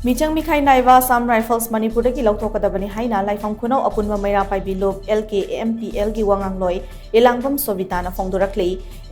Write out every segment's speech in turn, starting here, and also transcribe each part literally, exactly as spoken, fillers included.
ꯃꯤꯆꯪ ꯃꯤꯈꯥꯏ ꯅꯥꯏꯕ ꯑꯁꯥꯝ ꯔꯥꯏꯐꯜꯁ ꯃꯅꯤꯄꯨꯔꯗꯒꯤ ꯂꯧꯊꯣꯛꯀꯗꯕꯅꯤ ꯍꯥꯏꯅ ꯂꯥꯏꯐꯝ ꯈꯨꯅꯧ ꯑꯄꯨꯟꯕ ꯃꯩꯔꯥ ꯄꯥꯏꯕꯤ ꯂꯨꯞ, L K A M P L ꯒꯤ ꯋꯥꯉꯥꯡꯂꯣꯏ ꯏꯂꯥꯡꯕꯝ ꯁꯣꯕꯤꯇꯥꯅ ꯐꯣꯡꯗꯣꯔꯛꯂꯤ꯫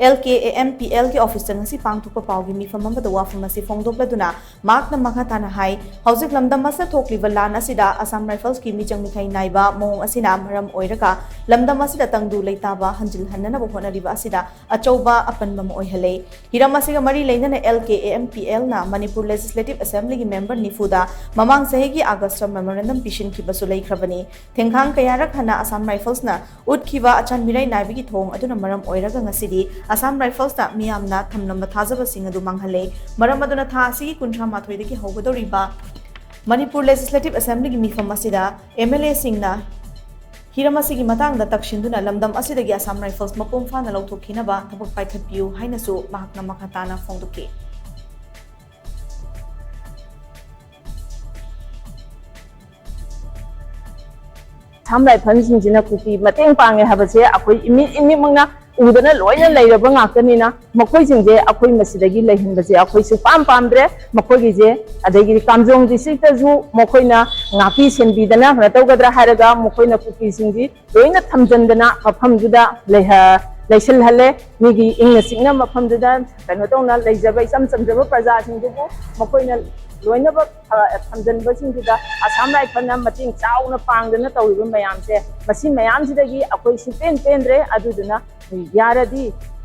L K A M P L ꯒꯤ ꯑꯣꯐꯤꯁꯇ ꯉꯁꯤ ꯄꯥꯡꯊꯣꯛꯄ ꯄꯥꯎꯒꯤ ꯃꯤꯐꯝ ꯑꯃꯗ ꯋꯥꯐꯝ ꯑꯁꯤ ꯐꯣꯡꯗꯣꯛꯂꯗꯨꯅ ꯃꯍꯥꯛꯅ ꯃꯈꯥ ꯇꯥꯅ ꯍꯥꯏ, ꯍꯧꯖꯤꯛ ꯂꯝꯗꯝ ꯑꯁꯤꯗ ꯊꯣꯛꯂꯤꯕ ꯂꯥꯟ ꯑꯁꯤꯗ ꯑꯁꯥꯝ ꯔꯥꯏꯐꯜꯁꯀꯤ ꯃꯤꯆꯪ ꯃꯤꯈꯥꯏ ꯅꯥꯏꯕ ꯃꯑꯣꯡ ꯑꯁꯤꯅ ꯃꯔꯝ ꯑꯣꯏꯔꯒ ꯂꯝꯗꯝ ꯑꯁꯤꯗ ꯇꯪꯗꯨ ꯂꯩꯇꯥꯕ ꯍꯟꯖꯤꯜꯍꯟꯅꯅꯕ ꯍꯣꯠꯅꯔꯤꯕ ꯑꯁꯤꯗ ꯑꯆꯧꯕ ꯑꯄꯟꯕ ꯑꯃ ꯑꯣꯏꯍꯜꯂꯦ꯫ ꯍꯤꯔꯝ ꯑꯁꯤꯒ ꯃꯔꯤ ꯂꯩꯅꯅ L K A M P L ꯅ ꯃꯅꯤꯄꯨꯔ Legislative Assembly ꯒꯤ member ꯅꯤꯐꯨꯗ ꯃꯃꯥꯡ ꯆꯍꯤꯒꯤ August ꯇ memorandum ꯄꯤꯁꯤꯟꯈꯤꯕꯁꯨ ꯂꯩꯈ꯭ꯔꯕꯅꯤ꯫ ꯊꯦꯡꯈꯥꯡ ꯀꯌꯥꯔꯛ ꯍꯟꯅ ꯑꯁꯥꯝ ꯔꯥꯏꯐꯜꯁꯅ ꯎꯠꯈꯤꯕ ꯑꯆꯥꯟ ꯃꯤꯔꯥꯏ ꯅꯥꯏꯕꯒꯤ ꯊꯧꯑꯣꯡ ꯑꯗꯨꯅ ꯃꯔꯝ ꯑꯣꯏꯔꯒ ꯉꯁꯤꯗꯤ ꯑꯁꯥꯝ ꯔꯥꯏꯐꯜꯁꯇ ꯃꯤꯌꯥꯝꯅ ꯊꯝꯂꯝꯕ ꯊꯥꯖꯕꯁꯤꯡ ꯑꯗꯨ ꯃꯥꯡꯍꯜꯂꯦ꯫ ꯃꯔꯝ ꯑꯗꯨꯅ ꯊꯥ ꯑꯁꯤꯒꯤ ꯀꯨꯟꯊ꯭ꯔꯥ ꯃꯥꯊꯣꯏꯗꯒꯤ ꯍꯧꯒꯗꯧꯔꯤꯕ ꯃꯅꯤꯄꯨꯔ Legislative Assembly ꯒꯤ ꯃꯤꯐꯝ ꯑꯁꯤꯗ M L A ꯁꯤꯡꯅ ꯍꯤꯔꯝ ꯑꯁꯤꯒꯤ ꯃꯇꯥꯡꯗ ꯇꯛꯁꯤꯟꯗꯨꯅ ꯂꯝꯗꯝ ꯑꯁꯤꯗꯒꯤ ꯑꯁꯥꯝ ꯔꯥꯏꯐꯜꯁ ꯃꯄꯨꯡ ꯐꯥꯅ ꯂꯧꯊꯣꯛꯈꯤꯅꯕ ꯊꯕꯛ ꯄꯥꯏꯈꯠꯄꯤꯌꯨ ꯍꯥꯏꯅꯁꯨ ꯃꯍꯥꯛꯅ ꯃꯈꯥ ꯇꯥꯅ ꯐꯣꯡꯗꯣꯛꯈꯤ꯫ ꯑꯁꯥꯝ ꯔꯥꯏꯐꯜꯁꯤꯡꯁꯤꯅ ꯀꯨꯀꯤ ꯃꯇꯦꯡ ꯄꯥꯡꯉꯦ ꯍꯥꯏꯕꯁꯦ ꯑꯩꯈꯣꯏ ꯏꯃꯤꯠ ꯏꯃꯤꯠꯃꯛꯅ ꯎꯗꯅ ꯂꯣꯏꯅ ꯂꯩꯔꯕ ꯉꯥꯛꯇꯅꯤꯅ, ꯃꯈꯣꯏꯁꯤꯡꯁꯦ ꯑꯩꯈꯣꯏ ꯃꯁꯤꯗꯒꯤ ꯂꯩꯍꯟꯕꯁꯦ ꯑꯩꯈꯣꯏ ꯁꯨꯛꯄꯥꯝ ꯄꯥꯝꯗ꯭ꯔꯦ꯫ ꯃꯈꯣꯏꯒꯤꯁꯦ, ꯑꯗꯒꯤꯗꯤ ꯀꯥꯝꯖꯣꯡ district ꯇꯁꯨ ꯃꯈꯣꯏꯅ ꯉꯥꯛꯄꯤ ꯁꯦꯟꯕꯤꯗꯅ ꯀꯩꯅꯣ ꯇꯧꯒꯗ꯭ꯔꯥ ꯍꯥꯏꯔꯒ ꯃꯈꯣꯏꯅ ꯀꯨꯀꯤꯁꯤꯡꯁꯤ ꯂꯣꯏꯅ ꯊꯝꯖꯤꯟꯗꯅ ꯃꯐꯝꯗꯨꯗ ꯂꯩꯍ-, ꯂꯩꯁꯤꯜꯍꯜꯂꯦ꯫ ꯃꯤꯒꯤ ꯏꯪꯅ ꯆꯤꯛꯅ ꯃꯐꯝꯗꯨꯗ ꯀꯩꯅꯣ ꯇꯧꯅ ꯂꯩꯖꯕ ꯏꯆꯝ ꯆꯝꯖꯕ ꯄ꯭ꯔꯖꯥꯁꯤꯡꯗꯨꯕꯨ ꯃꯈꯣꯏꯅ ꯂꯣꯏꯅꯃꯛ, ꯑ, ꯊꯝꯖꯤꯟꯕꯁꯤꯡꯗꯨꯗ ꯑꯁꯥꯝ ꯔꯥꯏꯐꯜꯅ ꯃꯇꯦꯡ ꯆꯥꯎꯅ ꯄꯥꯡꯗꯅ ꯇꯧꯔꯤꯕ ꯃꯌꯥꯝꯁꯦ, ꯃꯁꯤ ꯃꯌꯥꯝꯁꯤꯗꯒꯤ ꯑꯩꯈꯣꯏ ꯁꯨꯛꯄꯦꯟ ꯄꯦꯟꯗ꯭ꯔꯦ꯫ ꯑꯗꯨꯗꯨꯅ ꯌꯥꯔꯗꯤ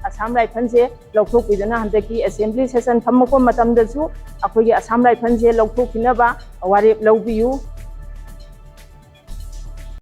ꯑꯁꯥꯝ ꯔꯥꯏꯐꯜꯁꯦ ꯂꯧꯊꯣꯛꯄꯤꯗꯅ ꯍꯟꯗꯛꯀꯤ assembly session ꯐꯝꯃꯛꯄ ꯃꯇꯝꯗꯁꯨ ꯑꯩꯈꯣꯏꯒꯤ ꯑꯁꯥꯝ ꯔꯥꯏꯐꯜꯁꯦ ꯂꯧꯊꯣꯛꯄꯤꯅꯕ ꯋꯥꯔꯦꯞ ꯂꯧꯕꯤꯌꯨ꯫